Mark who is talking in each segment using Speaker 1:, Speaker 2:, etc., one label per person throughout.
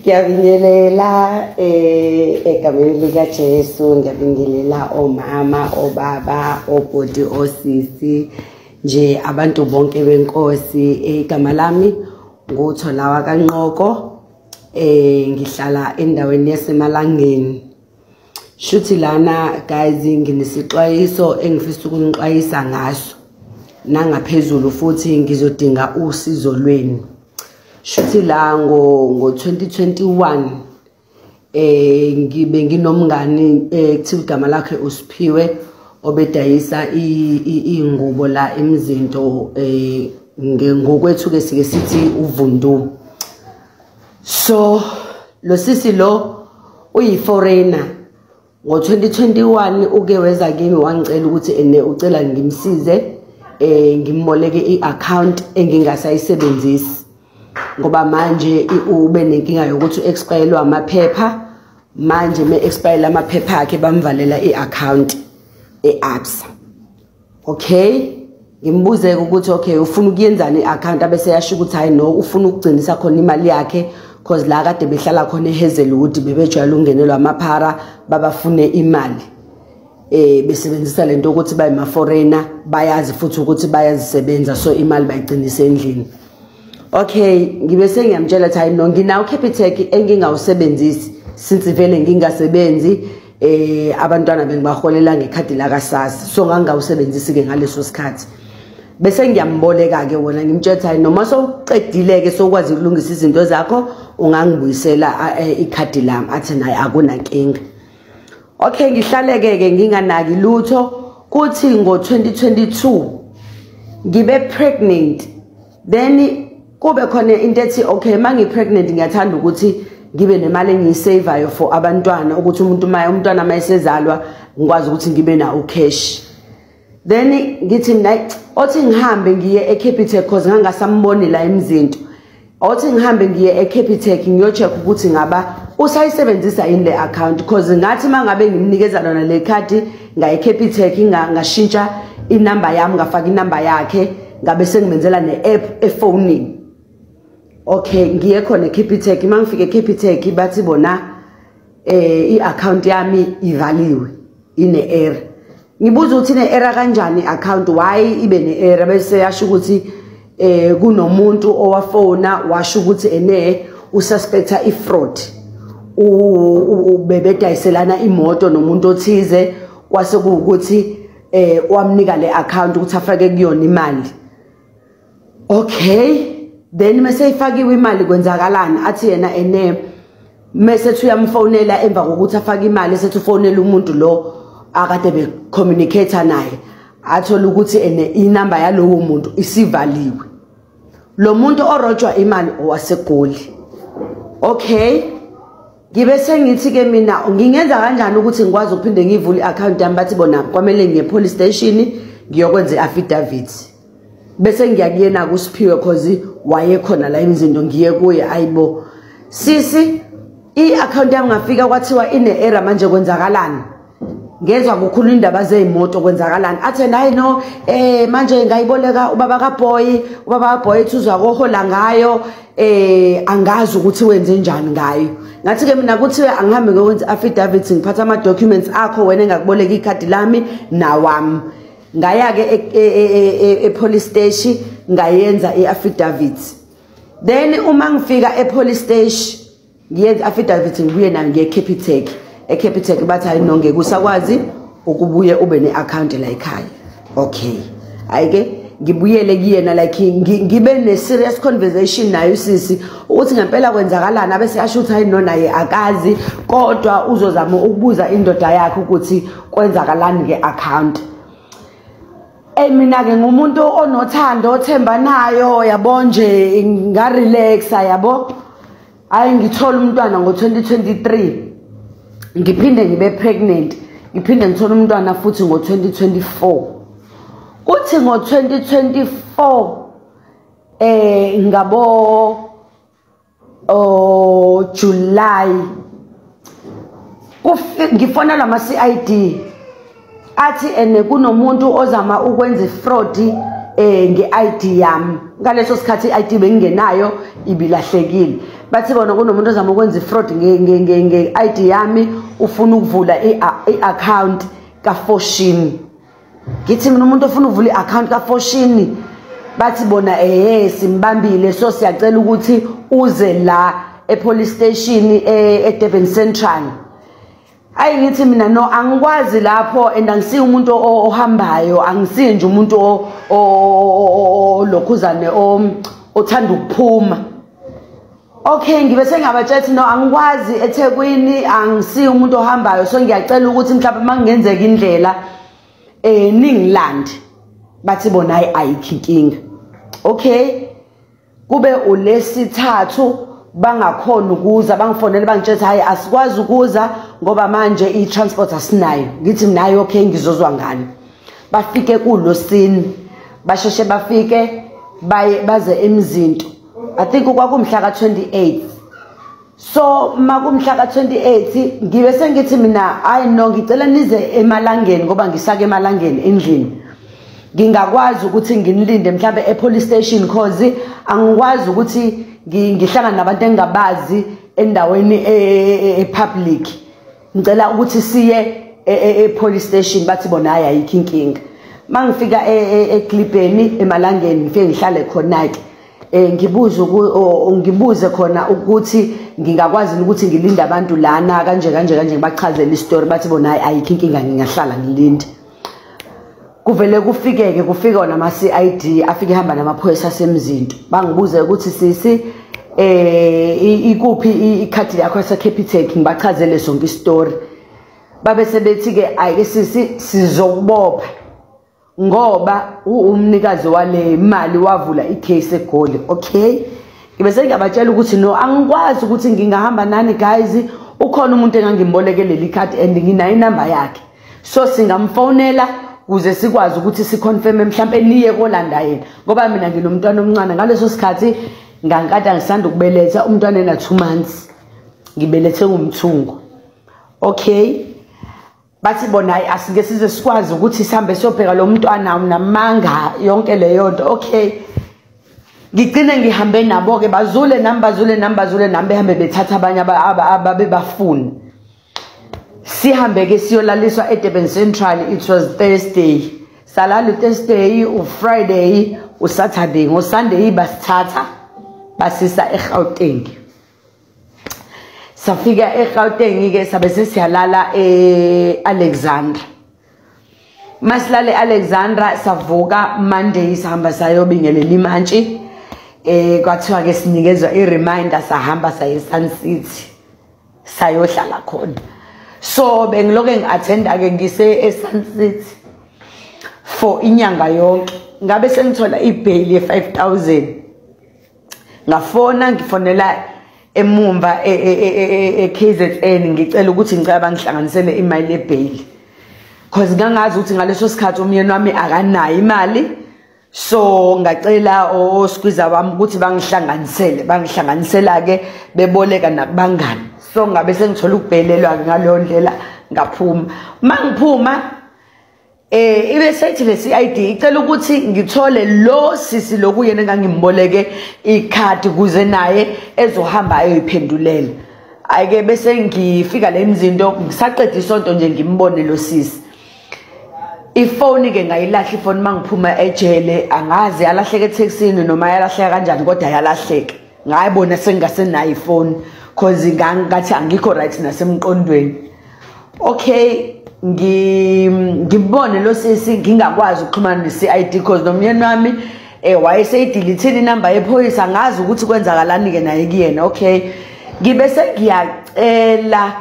Speaker 1: Ngiyabingelela egameni lika Jesu, ngiyabingelela omama, obaba, obhuti, osisi, nje abantu bonke benkosi. Igama lami nguTholawa kaNqoko, ngihlala endaweni yaseMalangeni. Shuthi lana guys nginesixwayiso engifisa ukunixwayisa ngaso, nangaphezulu futhi ngizodinga usizo lwenu. Shuthi la ngo 2021 ngibe nginomngani kuthiwa igama lakhe uSiphiwe, obedayisa ingubo la eMzinto, ngokwethu ke sike sithi uvundu. So lo sisi lo uyi-foreigner. Ngo 2021 uke weza kimi wangicela ukuthi ene ucela ngimsize, ngimboleke i-account engingasayisebenzisi, ngoba manje ube nenkinga yokuthi u-expire amaphepha. Manje me expire amaphepha akhe bamvalela i-account e-Absa. Okay, ngimbuze ukuthi okay ufuna ukuyenzani i-account, abese yasho ukuthi hayi no, ufuna ukugcinisa khona imali yakhe, cause la kade behlala khona eHazelwood bebejwayele ukungenelwa amaphara babafune imali, besebenzisa lento ukuthi bayima foreigner, bayazi futhi ukuthi bayazisebenza, so imali bayigcinisa endlini. Okay, ngibe sengiyamtshela ukuthi hayi no, nginawo Capitec engingawusebenzisi since vele ngingasebenzi, abantwana bengibaholela ngekhadi la kaSASSA, so ngangawusebenzisi ke ngaleso sikhathi. Bese ngiyamboleka ke wona, ngimtshela hayi noma sowuqedile ke sokwazi ukulungisa izinto zakho ungangibuyisela ikhadi lami. Athi naye akunankinga. Okay, ngihlaleke ke nginganaki lutho. Kuthi ngo 2022 ngibe pregnant, then kube khona into ethi okay, mangi pregnant ngiyathanda ukuthi ngibe nemali engiyisaveayo for abantwana, ukuthi umuntu maye umntwana mayesezalwa ngikwazi ukuthi ngibe nawo cash. Then ngithi mina othi ngihambe ngiye eCapitec, cause ngangasamboni la eMzinto. Othi ngihambe ngiye eCapitec ngiyocheck ukuthi ngaba usayisebenzisa yini le account, cause ngathi mangabe ngimnikeza lona le card ngaye eCapitec ngashintsha inamba yami ngafaka inamba yakhe, ngabe sengimenzela ne-app efonini. Okay, ngiye khona eCapitec. Mangifike eCapitec bathi bona i-account yami ivaliwe, ine error. Ngibuza ukuthi ine error kanjani i-account, why ibe ne error? Bese yasho ukuthi kunomuntu owafona washo ukuthi ene ususpecta i-fraud, ubebedayiselana imoto nomuntu othize, kwase kuwukuthi wamnika le account ukuthi afake kuyona imali. Okay, then mase ifakiwe imali kwenzakalani? Athi yena ene mase ethi uyamfonela emva kokuthi afake imali, sethi ufonela umuntu lo akade be communicate naye, athola ukuthi ene inamba yalowo muntu isivaliwe, lo muntu orojwa imali owaseGoli. Okay, ngibe sengithi ke mina ngingenza kanjani ukuthi ngikwazi ukuphinde ngivule i-account yami? Bathi bona kwamele ngiye police station ngiyokwenza i-affidavit. Bese ngiyakuyena kuSiphiwe, cause wayekhona la eMzinto, ngiye kuye, ayibo sisi, i-account yami ngafika kwathiwa ine error, manje kwenzakalani? Ngezwa kukhulu indaba zeyimoto, kwenzakalani? Athi hayi no, manje ngayiboleka ubaba kaBoy, ubaba kaBoy ethi uzakohola ngayo, angazi ukuthi wenze njani ngayo. Ngathi ke mina kuthiwe angihambe ngokwenza affidavit, ngiphatha ama documents akho wena engakuboleka ikhadi lami nawami. Ngaya ke e police station ngayenza i-affidavit. Then uma ngifika e police station ngiyenza affidavit, ngibuye nayo ngiye Capitec. eCapitec bathi hayi no, ngeke usakwazi ukubuye ube ne-account la ekhaya. Okay, ayike ngibuyele kuyena, like ngibe ne serious conversation naye usisi ukuthi ngempela kwenzakalani. Abese yasho ukuthi hayi no, naye akazi, kodwa uzozama ukubuza indoda yakhe ukuthi kwenzakalani nge-account. Mina ke ngumuntu onothando, othembanayo, yabo nje, ngarelaxa yabo. Hayi, ngithola umntwana ngo-2023, ngiphinde ngibe pregnant, ngiphinde ngithola umntwana futhi ngo-2024. Kuthi ngo-2024 ngabo oh July ngifonelwa ama CID, athi ene kunomuntu ozama ukwenza ifraud nge-ID yami. Ngaleso sikhathi i-ID bengingenayo, ibilahlekile. Bathi bona kunomuntu ozama ukwenza i-fraud nge-ID yami, ufuna ukuvula i-account kaFoschini. Ngithi mina umuntu ofuna ukuvula i-account kaFoschini? Bathi bona ehe, simbambile, so siyacela ukuthi uze la e-police station eDurban Central. Ayi, ngithi mina no, angikwazi lapho and angisiye umuntu ohambayo, angisiye nje umuntu lokhuzane othanda ukuphuma. Okay, ngibe sengabatshela no, angikwazi eThekwini, angisiye umuntu ohambayo, so ngiyacela ukuthi mhlawumbe makungenzeka indlela ningilande. Bathi bona hayi, ayikho inkinga. Okay, kube ulesithathu bangakhona ukuza, bangifonele bangitshela hayi, asikwazi ukuza ngoba manje i-transport asinayo. Ngithi mina hayi, okay, ngizozwa ngani. Bafike kulosini, basheshe bafike, baye baze eMzinto. I think kwakumhla ka-28. So makumhla ka-28 ngibe sengithi mina hayi no, ngicela nize emalangeni ngoba ngisake emalangeni endlini, ngingakwazi ukuthi nginilinde mhlambe e-police station, cause angikwazi ukuthi ngihlangane nabantu engingabazi endaweni e-public. Ngicela ukuthi siye e-police station. Bathi bona hayi, ayikho inkinga. Mangifika eklibheni emalangeni, ngifike ngihlale khona-ke, ngibuze khona ukuthi ngingakwazi ukuthi ngilinde abantu lana kanje kanje kanje, ngibachazele isitori. Bathi bona hayi, ayikho inkinga, ngingahlala ngilinde. Kuvele kufikeke, kufika nama-CID, afike ehamba namaphoyisa aseMzinto. Bangibuze ukuthi sisi, ikuphi ikhadi lakho yase-Capitec? Ngibachazele sonke isitori. Babe sebethi-ke ayike sisi, sizokubopha ngoba umnikazi wale mali wavula i-case eGoli. Okay, ngibe sengiyabatshela ukuthi no, angikwazi ukuthi ngingahamba nani guys, ukhona umuntu engangimboleke leli khadi and nginayo inamba yakhe, so singamfonela ukuze sikwazi ukuthi si-confirm, mhlambe niye kolanda yena, ngoba mina nginomntwana omncane. Ngaleso sikhathi ngangikade ngisanda ukubeletha umntwana ena 2 months, ngibelethe ngumthungo. Okay, bathi bona hayi, asike size sikwazi ukuthi sihambe siyobheka lo mntwana unamanga yonke leyo nto. Okay, ngigcine ngihambe nabo-ke, bazule nami, bazule nami, bazule nami, behambe bethatha abanye ababebafuni. Sihambe-ke siyolaliswa eDurban Central. It was Thursday, salala uThursday, uFriday, uSaturday. NgoSunday basithatha basisa eGauteng. Safika eGauteng-ke, sabe sesiyalala e-Alexandra. Masilale e-Alexandra, savuka Monday, sahamba sayobingelela imantshi. Kwathiwa ke sinikezwa i-reminder, sahamba saye Sun City, sayohlala khona. So bengiloke ngi-attenda ke ngise e-Sun City for inyanga yonke. Ngabe sengithola i-bail ye-5000. Ngafona, ngifonela emumva e-KZN, ngicela ukuthi ngicela bangihlanganisele imali ye-bail, cause ngangazi ukuthi ngaleso sikhathi umyeni wami akanayo imali. So ngacela oskwiza wami ukuthi bangihlanganisele, bangihlanganisela ke, beboleka nakubangani. So ngabe sengithola ukubhelelwa ke ngaleyo ndlela, ngaphuma. Mangiphuma, ibe sethi le CID icela ukuthi ngithole lo sisi lokuyena engangimboleke ikhadi kuze naye ezohamba ayoyiphendulela. Ayike, bese ngifika le Mzinto, ngisaqeda isonto nje ngimbone lo sisi. Ifoni ke ngayilahla ifoni mangiphuma ejele, angazi yalahleka etaxini noma yalahleka kanjani, kodwa yalahleka. Ngayibona sengingasenayo ifoni cause ngangathi angikho right nasemqondweni. Okay, ngibone lo sisi, ngingakwazi ukuxhumana ne-CID cause nomyeni wami wayeseyi-delete-ile inamba yephoyisa, angazi ukuthi kwenzakalani ke naye kuyena. Okay, ngibe sengiyacela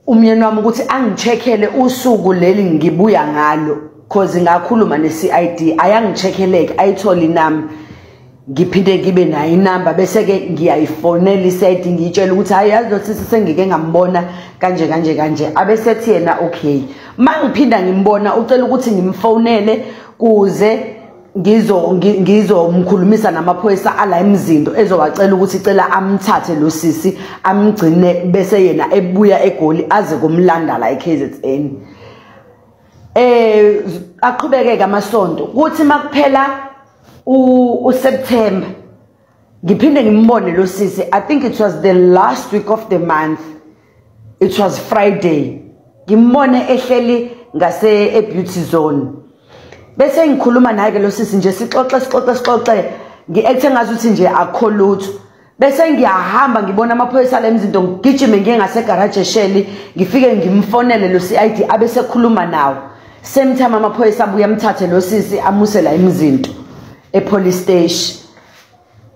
Speaker 1: umyeni wami ukuthi angi-check-ele usuku leli ngibuya ngalo, cause ngakhuluma ne-CID, ayangi-check-eleke ayithole inamba, ngiphinde ngibe nayo inamba, bese ke ngiyayifonela i-CID, ngiyitshela ukuthi hayi, yazi lo sisi sengike ngambona kanje kanje kanje. Abesethi yena okay. Mangiphinda ngimbona, ucela ukuthi ngimfonele kuze ngizomkhulumisa namaphoyisa ala eMzinto, ezowacela ukuthi cela amthathe lo sisi amgcine, bese yena ebuya eGoli aze kumlanda la eKZN. Aqhubeke amasonto kuthi makuphela uSeptember ngiphinde ngimbone lo sisi. I think it was the last week of the month, it was Friday. Ngimbone ehleli ngase eBeauty Zone, bese ngikhuluma naye ke lo sisi nje, sixoxe sixoxe sixoxe, ngi-acte ngazuthi nje akho lutho. Bese ngiyahamba, ngibona amaphoyisa la eMzinto, ngigijime ngiye ngasegaraji eShell, ngifike ngimfonele lo CID, abe sekhuluma nawo. Same time amaphoyisa abuye amthathe lo sisi, amuse la eMzinto epolice station.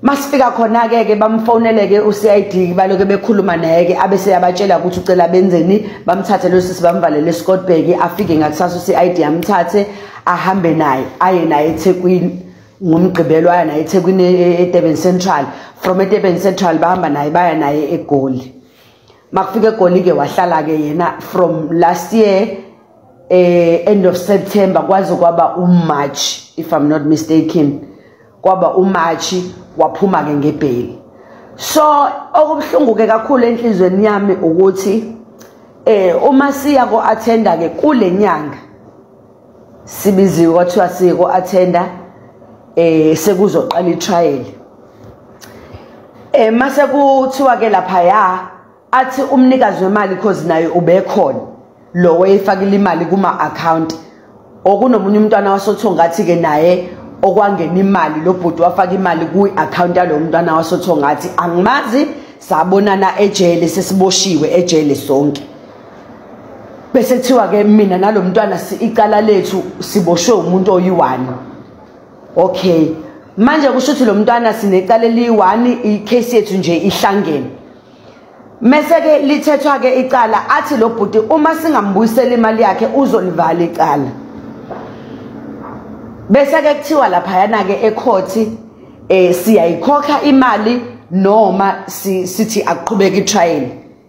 Speaker 1: Masifika khona ke bamfonele ke uCID, baloke bekhuluma naye ke, abe seyabatshela ukuthi ucela benzeni, bamthathe lo sisi bamvalele eScottburg. Afike ngakusasa uCID, amthathe, ahambe naye, aye naye eThekwini ngoMgqibelo, aya naye eThekwini eDurban Central. From eDurban Central bahamba naye, baya naye eGoli. Makufika eGoli ke wahlala ke yena from last year end of September kwaze kwaba uMarch, if I'm not mistaken, kwaba uMarch, waphuma ke ngebail. So okubuhlungu ke kakhulu enhlizweni yami ukuthi uma siya ko attenda ke kule nyanga, sibiziwe kwathiwa siye ko attenda, sekuzoqala itrial. Mase kuthiwa ke lapha ya athi umnikazi wemali, cause naye ubekhona lo wayefakile imali kuma account, okunomunye umntwana wasoThongathi ke naye okwangena imali, lo bhuti wafaka imali kuyi account yalo mntwana wasoThongathi. Angimazi, sabonana ejele sesiboshiwe ejele sonke. Bese kuthiwa ke mina nalomntwana icala lethu siboshwe umuntu oyi-1. Okay, manje kusho ukuthi lo mntwana sinecala eliyi-1, icase yethu nje ihlangene. Mese ke lithethwa ke icala, athi lo bhuti uma singambuyisela imali yakhe uzolivala icala. Bese ke kuthiwa laphayana ke ecourt siyayikhokha imali noma sithi aqhubeke itrial.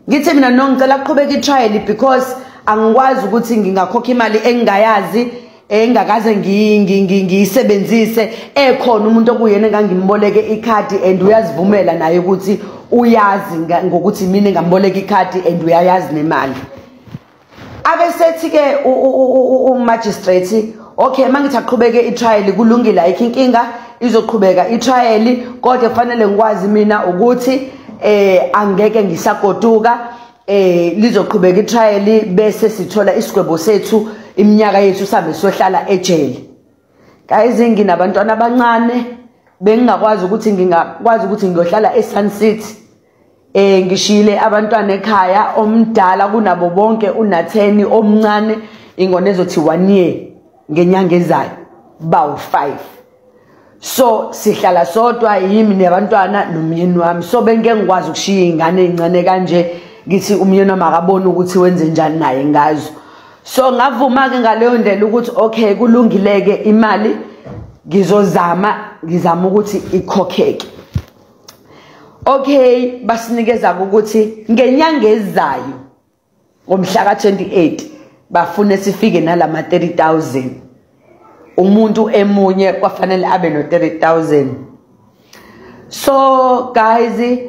Speaker 1: Ngithi mina no, ngicela aqhubeke itrial, because angikwazi ukuthi ngingakhokha imali engingayazi, engakaze ngiyisebenzise, ekhona umuntu okuyena engangimboleke ikhadi and uyazivumela naye ukuthi uyazi ngokuthi mina ngamboleka ikhadi and uyayazi nemali. Abesethi ke umagistrate, okay, mangithi aqhubeke itrial, kulungile, ayikho inkinga, izoqhubeka itrial, kodwa kufanele ngikwazi mina ukuthi angeke ngisagoduka. Lizoqhubeka itrial, bese sithola isigwebo sethu, iminyaka yethu, sihambe siyohlala ejele. Guys, nginabantwana abancane, bengingakwazi ukuthi ngingakwazi ukuthi ngiyohlala eSun City. Ngishiyile abantwana ekhaya, omdala kunabo bonke una-10, omncane ingone ezothi 1 year ngenyanga ezayo, bawu-5. So sihlala sodwa, yimi nabantwana nomyeni wami. So bengeke ngikwazi ukushiya iy'ngane ey'ncane kanje, ngithi umyeni wami akaboni ukuthi wenze njani naye ngazo. So ngavuma-ke ngaleyo ndlela ukuthi okay, kulungile-ke, imali ngizozama, ngizama ukuthi ikhokheke. Okay, basinikeza ukuthi ngenyanga ezayo ngomhla ka-28 bafune sifike nalama 30,000. Umuntu emunye kwafanele abe no 30,000. So guys,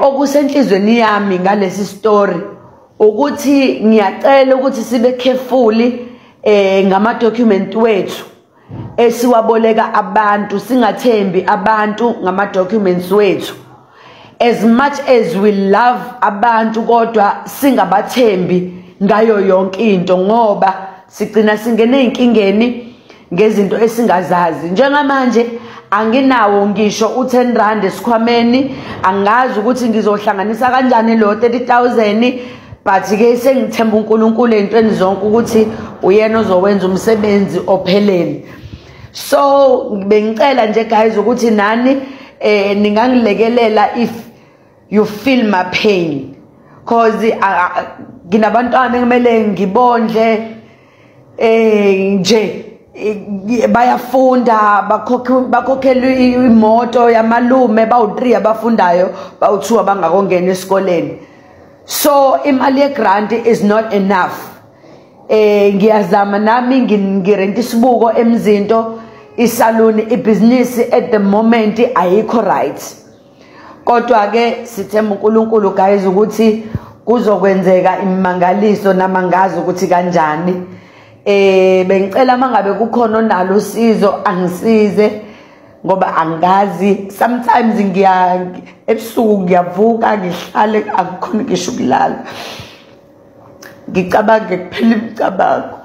Speaker 1: okusenhlizweni yami ngalesi story ukuthi ngiyacela ukuthi sibe careful ngama document wethu esiwaboleka abantu, singathembi abantu ngama documents wethu. As much as we love abantu, kodwa singabathembi ngayo yonke into, ngoba sigcina singene ey'nkingeni ngezinto esingazazi. Njengamanje anginawo ngisho u-10 rand esikhwameni, angazi ukuthi ngizohlanganisa kanjani lo 30,000, but ke sengithemba uNkulunkulu ey'ntweni zonke ukuthi uyena ozowenza umsebenzi ophelele. So bengicela nje guys ukuthi nani ningangilekelela if you feel my pain, cause nginabantwana ekumele ngibondle, nje bayafunda, bakhokhela imoto yamalume, bawu-3 abafundayo, bawu-2 abangakongena esikoleni. So imali ye-grant is not enough. Ngiyazama nami, ngirenta isibuko eMzinto, isaluni, ibhizinisi at the moment ayikho right. Kodwa ke sithemba uNkulunkulu guys ukuthi kuzokwenzeka imangaliso, namangazi ukuthi kanjani. Bengicela mangabe kukhona onalo usizo angisize, ngoba angazi, sometimes ngiya ebusuku ngiyavuka ngihlale, angikhoni ngisho ukulala, ngicabange kuphela imicabango.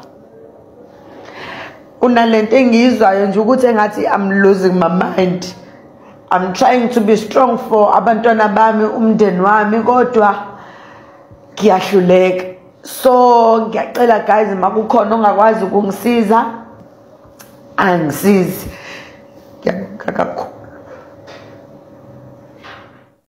Speaker 1: Kunalento engiyizwayo nje ukuthi engathi I'm losing my mind. I'm trying to be strong for abantwana bami, umndeni wami, kodwa ngiyahluleka. So ngiyacela guys, makukhona ongakwazi ukungisiza angisize. Ngiyabonga kakhulu.